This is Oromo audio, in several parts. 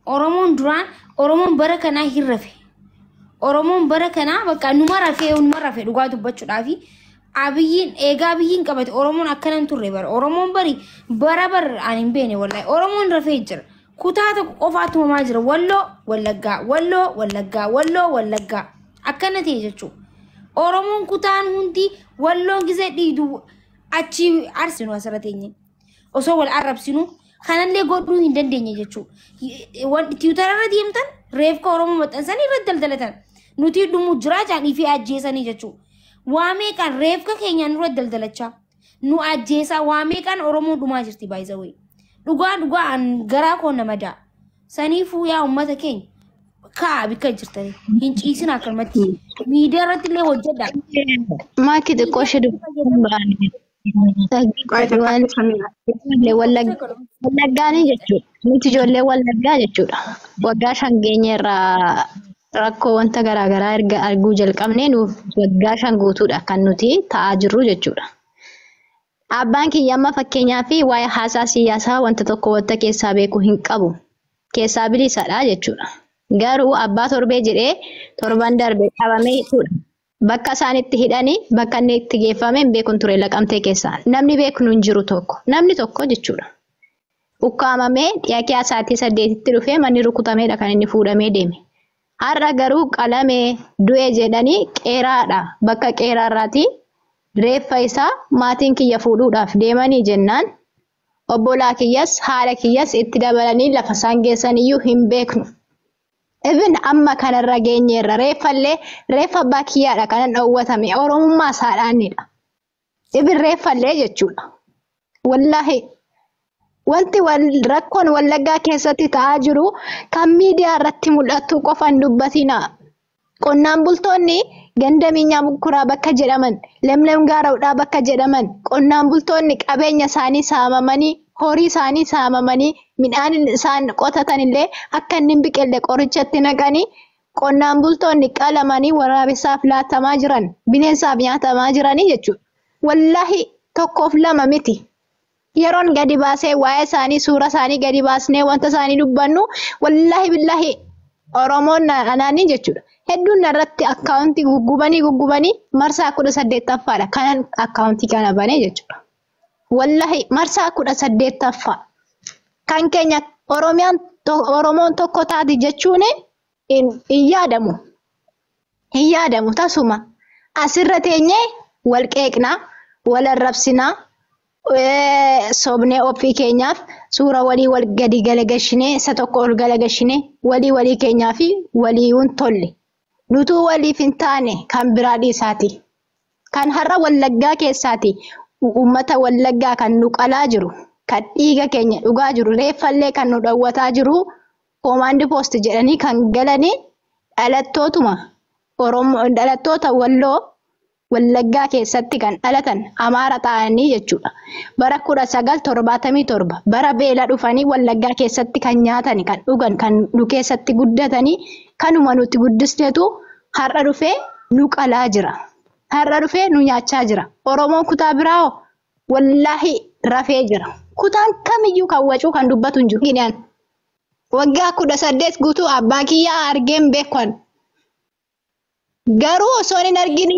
Oromoon duraan, Oromoon bara kanaa hin rafe. Oromoon bara kanaa bakka numa rafee, numa rafe. Dhugaa dubbachuudhaafi Abiyyiin eegaa Abiyyiin qabate Oromoon akkana hin turre bara. Oromoon bari bara bar ani hin beene, wallahi. Oromoon rafee jira. Kutaa tokko qofaatu uumamaa jira. Walloo, Wallaggaa, Walloo, Wallaggaa, Walloo, Wallaggaa. Akkana ta'e jechuudha. Oromoon kutaan hundi Walloon gisee dhiidu achi Arsinu asirra teenye. Osoo wal arrabsinu kanallee godhuu hin dandeenye jechuudha. Tiwutara irra deemtan reefka Oromoo maxxansanii irratti daldalatan. Nuti dhumuu jiraa jaanii fi ajjeesanii jechuudha. Waa meeqaan reefka keenyaan nurra daldalachaa. Nu ajjeesaa, waa meeqaan Oromoo dhumaa jirti baay'isawee. Dhugaa dhugaa an garaa koo nama daa. Saniifuu yaa uummata keenya, kaa bikka jirtanii hin ciisin, akkanumatti miidiyaa irratti illee hojjedha. Maakii xiqqoo ishee dubbachuun baane. Qo'ee takka Samira. Wallaggaanii jechuudha. Nuti ijoollee Wallaggaa jechuudha. Waggaa 5 geenye irraa rakkoo wanta garaagaraa erga arguu jalqabnee nuuf waggaa 5 guutuudha kan nuti ta'aa jirru jechuudha. Abbaan kiyya amma fakkeenyaa fi waa'ee haasaa siyaasaa wanta tokko wanta keessaa beeku hin qabu. Keessaa bilisadha jechuudha. Garuu abbaa torbee jedhee torban darbe qabamee jechuudha. Bakka isaan itti hidhanii, bakka inni itti geeffame hin beekun ture Laqamtee keessaa. Namni beeknu hin jiru tokko. Namni tokko jechuudha. Ukkaamamee dhiyaakee sa'aatii 8tti dhufee manni rukutameedha kan inni fuudhamee deeme. Har'a garuu qalamee du'e jedhanii qeeraadha. Bakka qeeraarraati reeffa isaa maatiin kiyya fuudhuudhaaf deemanii jennaan obbolaa kiyyas haadha kiyyas itti dabalanii lafa isaan geessan iyyuu hin beeknu. Even amma kanarra geenyeerra, reeffallee, reeffa abbaa kiyyaadha kanan dhoowwatame Oromummaa isaadhaanidha. Even reeffallee jechuudha. Wallaahi, wanti wal rakkoon Wallaggaa keessatti ta'aa jiru kan miidiyaa irratti mul'atu qofa hin dubbatina. Qonnaan bultoonni ganda Miinyaa Bukkuraa bakka jedhaman, Lemlem Gaaraudhaa bakka jedhaman, qonnaan bultoonni qabeenya isaanii saamamanii, horii isaanii saamamanii, midhaan isaan qotatan illee akka inni hin biqille qorichatti naqanii, qonnaan bultoonni qalamanii waraabessaaf laatamaa jiran, bineensaaf nyaatamaa jiranii jechuudha. Wallaahi, tokkoof lama miti. Yeroon gadi baasee waa'ee isaanii, suura isaanii gadi baasnee wanta isaanii dubbannu, wallaahi billaahi, Oromoon anaanii jechuudha. Hedduun irratti akkaawuntii guggubanii guggubanii marsaa 18ffaadha kanan akkaawuntii kana banee jechuudha. Wallaahi, marsaa 18ffaa. Kan keenya Oromiyaan, Oromoon tokko taati jechuun hin yaadamu. Hin yaadamu tasuma. Asirra teenyee wal qeeqnaa, wal arrabsinaa, sobnee ofii keenyaaf suura walii wal gadi galagashinee, isa tokko ol galagashinee, walii walii keenyaa fi walii hin tolle. Nutuu waliif hin taane kan biraa dhiisaati. Kan har'a Wallaggaa keessaati uummata Wallaggaa kan nu qalaa jiru, kan dhiiga keenya dhugaa jiru, reeffallee kan nu dhawwataa jiru, koomaandi poost jedhanii kan galanii dhalattootuma Oromoo, dhalattoota Walloo Wallaggaa keessatti kan dhalatan Amaara ta'anii jechuudha. Bara 1977 bara beela dhufanii Wallaggaa keessatti kan nyaatan, kan dhugan, kan nu keessatti guddatanii, kanuma nuti guddisnetu har'a dhufee nu qalaa jira. Har'a dhufee nu nyaachaa jira. Oromoon kutaa biraa hoo wallaahi rafee jira. Kutaan kamiyyuu kan wacuu kan dubbatu hin jiru. Waggaa 18 guutuu abbaa kiyyaa argeen beekan. Garuu osoo hin argin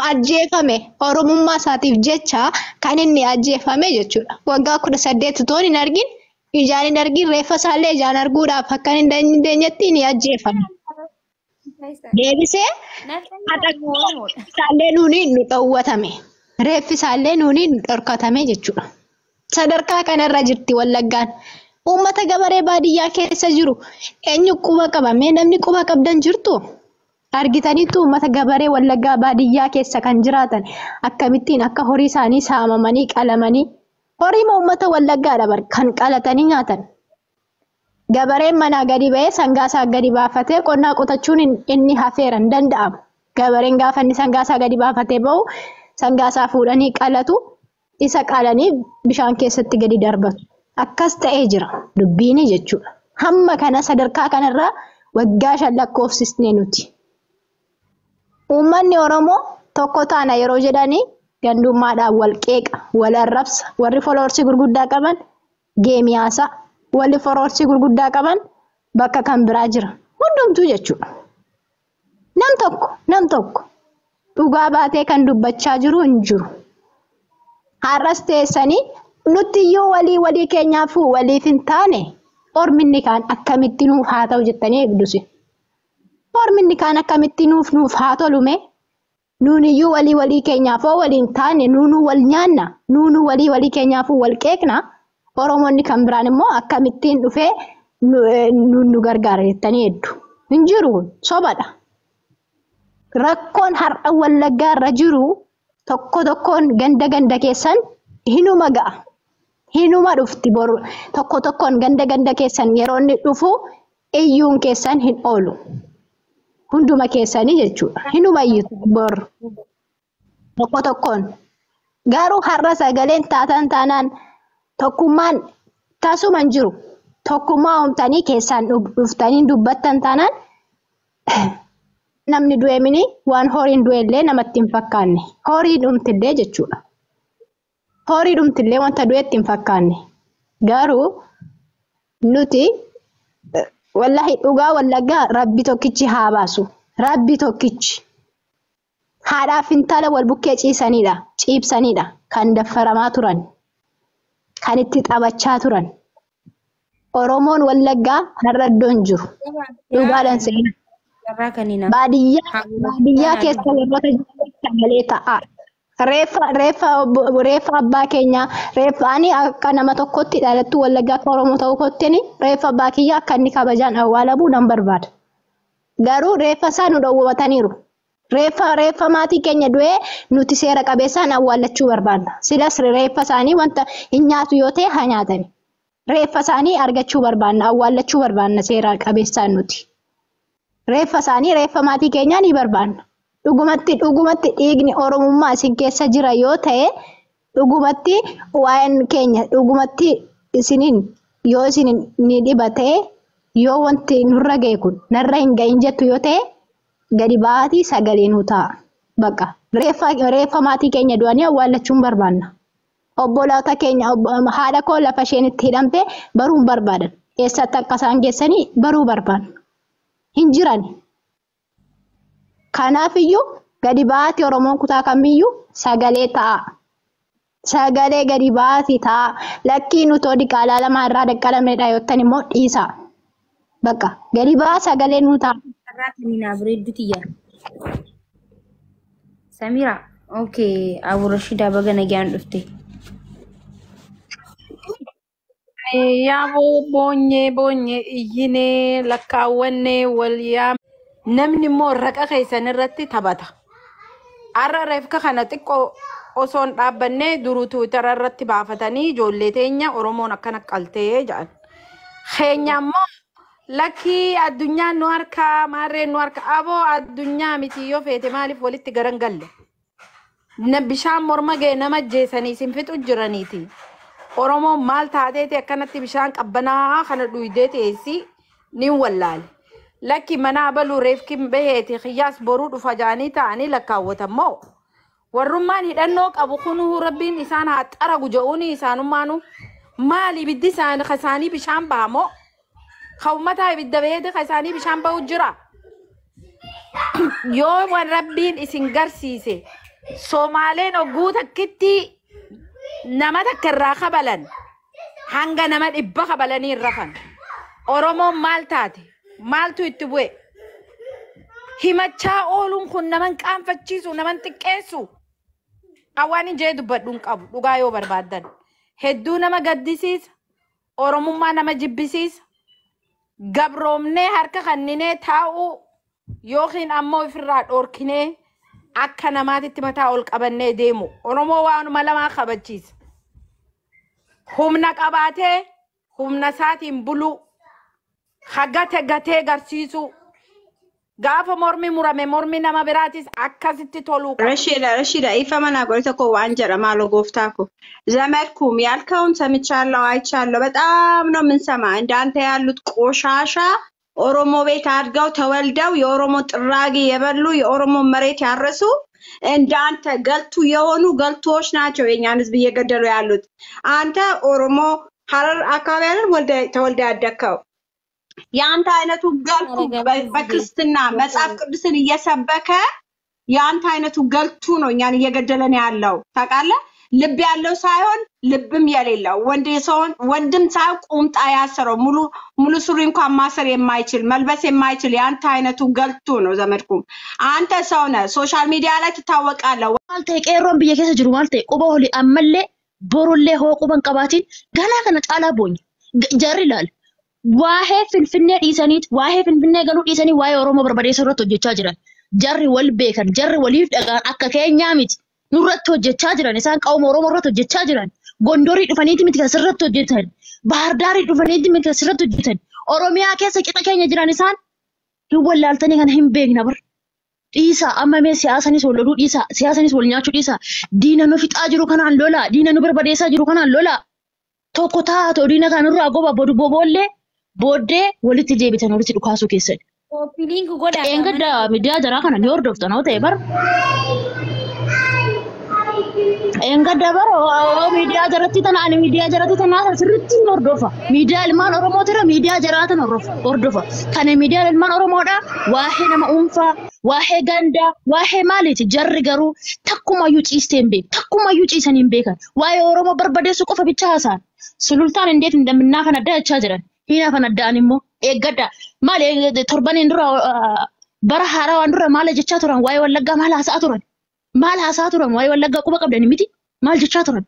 ajjeefame, Oromummaa isaatiif jecha kan inni ajjeefame jechuudha. Waggaa 18 otoo hin argin, ijaan hin argin, reeffa isaallee ijaan arguudhaaf akka hin dandeenyetti ni ajjeefame. Deebisee isaallee nuuni nu dhowwatame. Reeffi isaallee nuuni nu dhorkatame jechuudha. Sadarkaa kanarra jirti Wallaggaan. Uummata gabaree baadiyyaa keessa jiru eenyu quba qaba? Mee namni quba qabdan jirtu? Argitaniittu uummata gabaree Wallaggaa baadiyyaa keessa kan jiraatan akkamittiin akka horii isaanii saamamanii qalamanii, horiima uummata Wallaggaadha bar kan qalatanii nyaatan. Gabareen manaa gadi ba'ee sangaa isaa gadi baafatee qonnaa qotachuun inni hafeera, hin danda'amu. Gabareen gaafa inni sangaa isaa gadi baafatee ba'u sangaa isaa fuudhanii qalatu, isa qalanii bishaan keessatti gadi darbatu. Akkas ta'ee jira dubbiini jechuudha. Hamma kana sadarkaa kanarraa waggaa 5 lakkoofsisne nuti. Uummanni Oromoo tokko taana yeroo jedhanii gandummaadhaan wal qeeqa, wal arrabsa. Warri followersii gurguddaa qaban geemii haasaa, warri followersii gurguddaa qaban Bakka kan biraa jira. Hundumtuu jechuudha. Nam tokko dhugaa baatee kan dubbachaa jiru hin jiru. Har'as teessanii nutti iyyuu walii walii keenyaafuu waliif hin taane orminni kaan akkamitti nuuf haa ta'u jettanii eegdusi. Orminni kaan akkamitti nuuf haa tolume? Nuun iyyuu walii walii keenyaafuu waliin taane nuunuu wal nyaanna, nuunuu walii walii keenyaafuu wal qeeqna. Oromoonni kan biraan immoo akkamittiin dhufee nu gargaara jettanii hedduu. Hin jiru kun sobadha. Rakkoon har'a Wallaggaa irra jiru tokko tokkoon ganda ganda keessan hinuma ga'a. Hinuma dhufti boru tokko tokkoon ganda ganda keessan yeroo inni dhufu iyyuun keessan hin oolu. Hunduma keessanii jechuudha. Hinuma iyyitu boru tokko tokkoon. Garuu har'a sagaleen taatan taanaan tokkummaan tasuma hin jiru. Tokkummaa uumtanii keessaan dhuftanii dubbattan taanaan namni du'e mini waan horiin du'e illee namatti hin fakkaanne. Horii dhumtillee jechuudha. Horii dhumtillee wanta du'etti hin fakkaanne. Garuu nuti wallahi dhugaa Wallaggaa Rabbi tokkichi haa baasu. Rabbi tokkichi. Haadhaaf intala wal bukkee ciisanidha. Ciibsanidha. Kan daffaramaa turan. Kan itti taphachaa turan. Oromoon Wallaggaa har'a iddoo hin jiru. Dhugaadhaan seenaa. Baadiyyaa keessa warroota jiran sagalee ta'a. Reeffa abbaa keenyaa reeffa ani akka nama tokkotti dhalattuu Wallaggaa akka Oromoo ta'uu koottini reeffa abbaa kiyyaa akka inni kabajaan awwaalamuu nan barbaada. Garuu reeffa isaa nu dhowwataniiru. Reeffa maatii keenya du'ee nuti seera qabeessaan awwaallachuu barbaadna. Silas reeffa isaanii wanta hin nyaatu yoo ta'e haa nyaatani. Reeffa isaanii argachuu barbaadna, awwaallachuu barbaadna seera qabeessaan nuti. Reeffa isaanii reeffa maatii keenyaa ni barbaadna. Dhugumatti dhiigni Oromummaa isin keessa jira yoo ta'e dhugumatti waa'een keenya dhugumatti isiniin yoo isin ni dhiba ta'e yoo wanti nurra ga'e kun narra hin ga'in jettu yoo ta'e gadi ba'aatii sagalee nu ta'a. Bakka reeffa maatii keenya du'anii awwaallachuun barbaanna. Obboloota keenya haadha koo lafa isheen itti hidhamte baruu hin barbaadan. Eessatti akka isaan geessanii baruu barbaanna. Hin jiran. Kanaafiyyuu gadi ba'aatii Oromoon kutaa kamiyyuu sagalee ta'a. Sagalee gadi ba'aatii ta'a. Lakkii nuti diqaalaa lama irraa daqqalamnedha yoottan immoo dhiisa. Bakka gadi ba'aa sagalee nu ta'a. Samira, okay, Abu Rashida baga nagaan dhufte. Yaaboo boonyee iyyinee lakkaawwannee wal yaa namni immoo raqa keessan irratti taphata. Har'a reefka kana xiqqoo osoo hin dhaabbannee duruu Tiwiitara irratti baafatanii ijoollee teenya Oromoon akkana qaltee jedhan. Keenya immoo lakkii addunyaan nu harkaa maarreen nu harka aboo addunyaa miti yoo feete maaliif walitti garan galle? Bishaan morma ga'e nama ajjeesanii isin fixu jiraniiti. Oromoon maal taateeti akkanatti bishaan qabbanaa kana dhuydee teessi ni wallaale. Lakki mana abaluu reefki baheeti xiyyaas boruu dhufa jaanii ta'anii lakkaawwatan moo? Warrummaan hidhannoo qabu kunuu rabbiin isaan haa xaragu je'uuni isaanummaanu maal ibiddi isaanii bishaan baha moo? Ka uummataa ibidda baheeti ka isaanii bishaan bahu jira. Yoo waan rabbiin isin garsiise Somaaleen hogguu takkitti nama takka irraa kabalan hanga nama 100 kabalanii hin rafan. Oromoon maal taate? Maaltu itti bu'e? Himachaa ooluun kun naman qaanfachiisu, naman xiqqeessu. Awwaan hin jee dubbadhu hin qabu dhugaa yoo barbaaddan. Hedduu nama gaddisiisa. Oromummaa nama jibbisiisa. Gabroomnee harka kanninee taa'uu yookiin ammoo ofirraa dhoorkinee akka namaatitti mataa ol qabannee deemu. Oromoo waanuma lamaa kabachiisa. Humna qabaatee humna isaatiin buluu. Hagate gatee garsiisuu. Gaafa mormi murame mormi nama biraatis akkasitti toluu qaba. Rashida, ifa mana godhe tokko waan jedha maaloo gooftaa koo. ዘመድኩም ያልከውን ሰምቻለሁ፣ አይቻለሁ። በጣም ነው የምንሰማ። እንዳንተ ያሉት ቆሻሻ ኦሮሞ ቤት አድገው ተወልደው የኦሮሞ ጥራጊ የበሉ የኦሮሞ መሬት ያረሱ እንዳንተ ገልቱ የሆኑ ገልቶች ናቸው የእኛን ሕዝብ እየገደሉ ያሉት። አንተ ኦሮሞ ሀረር አካባቢ አይደል ተወልደ ያደግከው? የአንተ አይነቱ ገልቱ በክርስትና መጽሐፍ ቅዱስን እየሰበከ የአንተ አይነቱ ገልቱ ነው እኛን እየገደለን ያለው ታውቃለህ። ልብ ያለው ሳይሆን ልብም የሌለው ወንድ ሰውን ወንድም ሳይሆን ቁምጣ ያሰረው ሙሉ ሙሉ ሱሪ እንኳን ማሰር የማይችል መልበስ የማይችል የአንተ አይነቱ ገልቱ ነው ዘመድኩን። አንተ ሰው ነህ፣ ሶሻል ሚዲያ ላይ ትታወቃለህ። Maal ta'e qeerroon biyya keessa jiru maal ta'e quba olii ammallee borullee hoo quban qabaatiin ganaa kana caalaa boonya. Jarri ilaali. Waa'ee Finfinnee dhiisaniit waa'ee Finfinnee galuu dhiisanii waa'ee Oromoo barbadeessuu irratti hojjechaa jiran. Jarri wal beekan jarri waliif dhagaan akka keenyaa miti. Nurratti hojjechaa jiran isaan qaama Oromoo irratti hojjechaa jiran. Gondorii dhufaniiti miti kan sirratti hojjetan. Baahardaarii dhufaniiti miti kan sirratti hojjetan. Oromiyaa keessa qixa keenya jiran isaan hin wallaaltanii kana hin beekna bar. Dhiisaa amma mee siyaasanis wal loluu dhiisaa siyaasanis wal nyaachuu dhiisaa diina nu fixaa jiru kanaan lolaa diina nu barbadeessaa jiru kanaan lolaa tokko taatoo diina kanarraa goba bodu boboollee booddee walitti deebitan walitti dhukaasuu keessan. Copy link godhaa. Eengadda miidiyaa jaraa kana ni hordoftan yoo ta'e bar. Eengadda bar miidiyaa jaratti tana ani miidiyaa jaratti tana sirriitti hin hordofa. Miidiyaa ilmaan Oromootira miidiyaa jaraa tana hordofa. Kana miidiyaa ilmaan Oromoodha waa'ee nama dhuunfaa waa'ee gandaa waa'ee maaliiti jarri garuu takkumayyuu ciistee hin beeku takkumayyuu ciisanii hin beekan waa'ee Oromoo barbadeessuu qofa bicha haasa'an. Sulultaan indeet indamminaa kana adda jechaa jiran. Hiina kana addaan immoo eeggadha. Maali torbaniin dura bara haarawaan dura maal jechaa turan waa'ee Wallaggaa maal haasa'aa turan? Maal haasa'aa turan waa'ee Wallaggaa quba qabdani miti? Maal jechaa turan?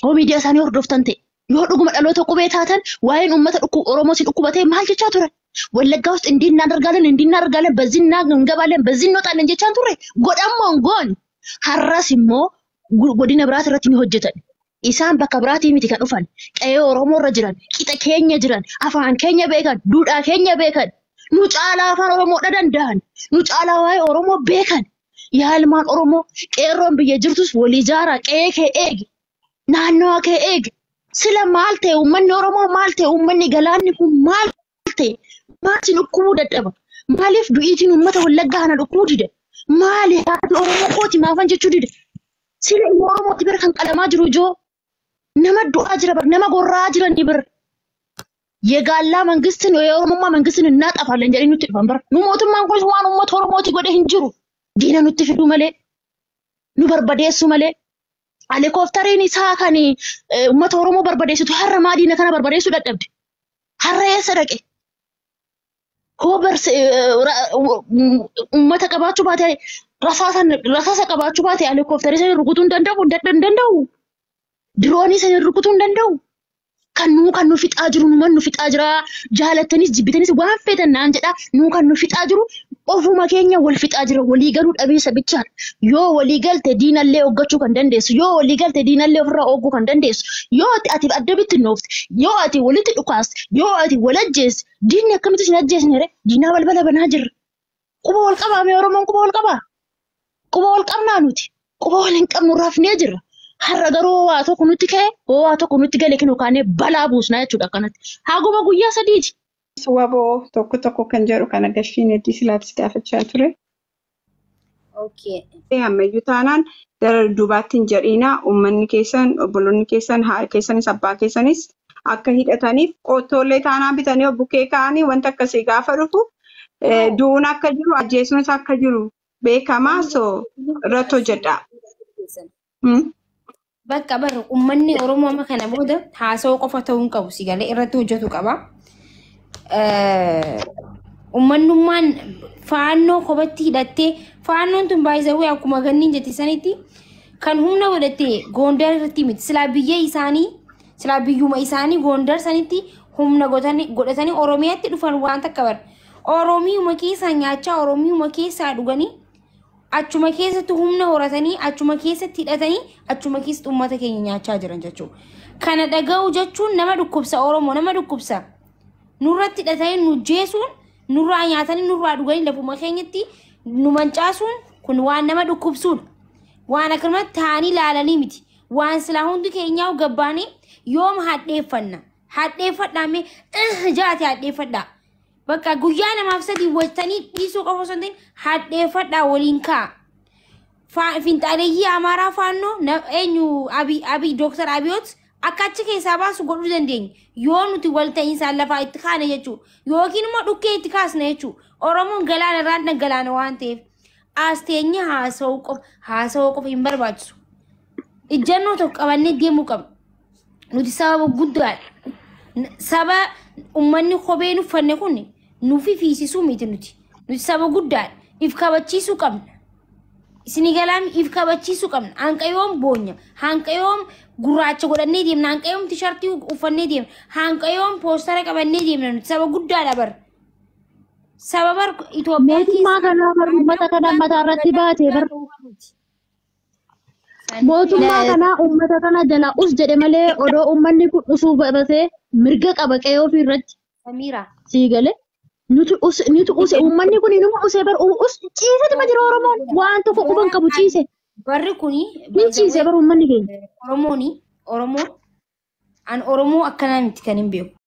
Hoo miidiyaa isaanii hordoftan ta'e yoo dhuguma dhaloota qubee taatan waa'een uummata Oromoo si dhukkubatee maal jechaa turan? ወለጋ ውስጥ እንዲህ እናደርጋለን እንዲህ እናደርጋለን በዚህ እንገባለን በዚህ እንወጣለን jechaan turre godhammoo hin goone. Har'as immoo godina biraati irratti ni hojjetan. Isaan bakka biraatii miti kan dhufan qe'ee Oromoo irra jiran qixa keenya jiran afaan keenya beekan duudhaa keenya beekan nu caalaa afaan Oromoodha danda'an nu caalaa waa'ee Oromoo beekan. Yaa ilmaan Oromoo qeerroon biyya jirtus walii ijaaraa qe'ee kee eegi naannawa kee eegi sila maal ta'e uummanni Oromoo maal ta'e uummanni galaanni kun maal ta'e maal si dhukkubuu dadhaba maaliif du'iitiin uummata Wallaggaa kana dhukkubuu dida maali haati Oromoo kooti maafan jechuu dida sila ilma Oromooti bira kan qalamaa jiru ijoo nama du'aa jira bar nama gorraa jira ni bir የጋላ መንግስትን የኦሮሞማ መንግስትን እናጠፋለን jedhanii nutti dhufan bara nu mootummaan kunis waan uummata Oromooti godhe hin jiru diina nutti fiduu malee nu barbadeessu malee helikooftariin isaa kan uummata Oromoo barbadeessitu har'a maa diina kana barbadeessuu dadhabde har'a eessa dhaqe hoo uummata qabaachuu baate rasaasa qabaachuu baate helikooftari sana rukutuu hin danda'u hin danda'u diroonii sana rukutuu hin danda'u kan nu fixaa jiru numan nu fixaa jira jaalattanis jibbitanis waan feetan naan jedha nu kan nu fixaa jiru ofuma keenya wal fixaa jira walii galuu dhabeessa bichaan yoo walii galte diinallee hooggachuu kan dandeessu yoo walii galte diinallee ofirraa hoogguu kan dandeessu yoo ati adda bittinnoofte yoo ati walitti dhukaaste yoo ati wal ajjeeste diinni akkamitti sin ajjeesne ree diinaa balbala banaa jirra quba wal qabaa mee Oromoon quba wal qabaa quba wal qabnaa nuti quba wal hin qabnu rafnee jirra. Har'a garuu waa tokko nutti ka'e waa tokko nutti gale kinu kaanee balaa buusnaa jechuudha akkanatti. Haguma guyyaa sadiiti. Waboo tokko tokko kan jedhu kana gashiin heddii silaatti gaafachaa ture. Okay. Ammayyuu taanaan gara duubaatti hin jedhiinaa uummanni keessan obboloonni keessan haadha keessanis abbaa keessanis akka hidhataniif qottoolee taanaan bitanii bukkee kaa'anii wanta akkasii gaafa dhufu du'uun akka jiru ajjeesuunis akka jiru beekamaa so irratti hojjedha. Bakka barra uummanni Oromoo amma kana booda haasawuu qofa ta'uu hin qabu sigalee irratti hojjetu qaba. Uummanummaan faannoo kophatti hidhattee faannoon tun baay'isawee akkuma ganniin jette sanitti kan humna godhattee Gondar irratti miti silaa biyya isaanii silaa biyyuma isaanii Gondar sanitti humna godhatanii Oromiyaatti dhufan waan takka bara. Oromiyuma keessaa nyaachaa Oromiyuma keessaa dhuganii achuma keessatti humna horatanii achuma keessatti hidhatanii achuma keessatti uummata keenya nyaachaa jiran jechuudha. Kana dhaga'u jechuun nama dhukkubsa Oromoo nama dhukkubsa. Nurratti hidhatanii nu jeesuun nurraa nyaatanii nurraa dhuganii lafuma keenyatti nu mancaasuun kun waan nama dhukkubsuudha. Waan akkanumatti taa'anii ilaalanii miti. Waan silaa hundi keenyaa gabbaanii yoom hadheeffanna. Hadheeffadhaa mee jaate hadheeffadhaa. Bakka guyyaa namaaf sadii wajtanii dhiisuu qofa osoo hin ta'in hadheeffadhaa waliin kaa'a. Finxaaleeyyii Amaaraa faannoo eenyu Abiy Dooktar Abiyoot Akka achi keessaa baasu godhuu dandeenya. Yoo nuti wal ta'iinsaan lafaa itti kaane jechuudha. Yookiin immoo dhukkee itti kaasna jechuudha. Oromoon galaana irraan dhangalaana waan ta'eef as teenye haasa'uu qofa hin barbaachisu. Ijjannoo tokko qabannee deemuu qabna. Nuti sababa guddaadha. Saba uummanni kophee hin uffanne kun nuufi fiisisuu miti nuti. Nuti saba guddaadha. If kabachiisuu qabna. Isinii galaami if kabachiisuu qabna. Hanqayoom boonya. Hanqayoom gurraacha godhannee deemna. Hanqayoom tishartii uffannee deemna. Hanqayoom poostara qabannee deemna. Nuti saba guddaadha bar. Saba bar Itoophiyaa Mootummaa kanaa bar uummata kana mataa irratti baatee bar mootummaa kanaa uummata kana jala us jedhe malee odoo uummanni kun usuu babatee mirga qaba qe'ee ofii irratti Samiira. sii galee nuti us nuti use uummanni kun inuma usee bar us ciisetuma jira. Oromoon waan tokko quban qabu ciise. Barri kuni ni ciise bar uummanni keenya. Oromooni Oromoon an Oromoo akkanaa miti kan hin beeku.